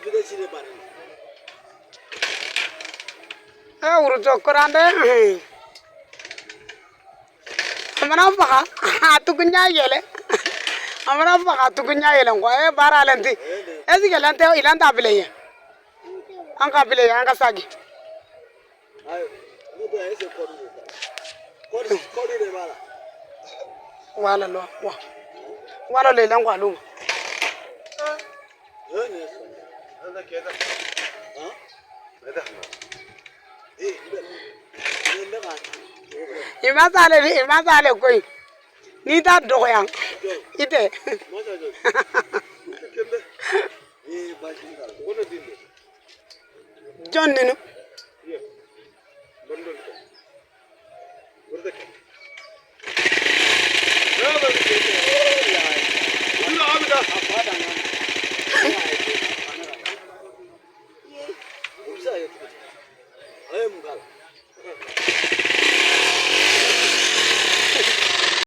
E wurutɔ kurandɛ a mana faga a tugun ɲa yɛlɛ, a mana faga a tugun ɲa yɛlɛ quoi. E baara alɛ nti est ce que lan tɛ ilan t'a bilen ye, an ka bilen an ka sagi. Wala lo wa wala le lan kwa luma. I ma s'ale, i ma s'ale koyi, n'i t'a dɔgɔya i tɛ. Jɔn ninu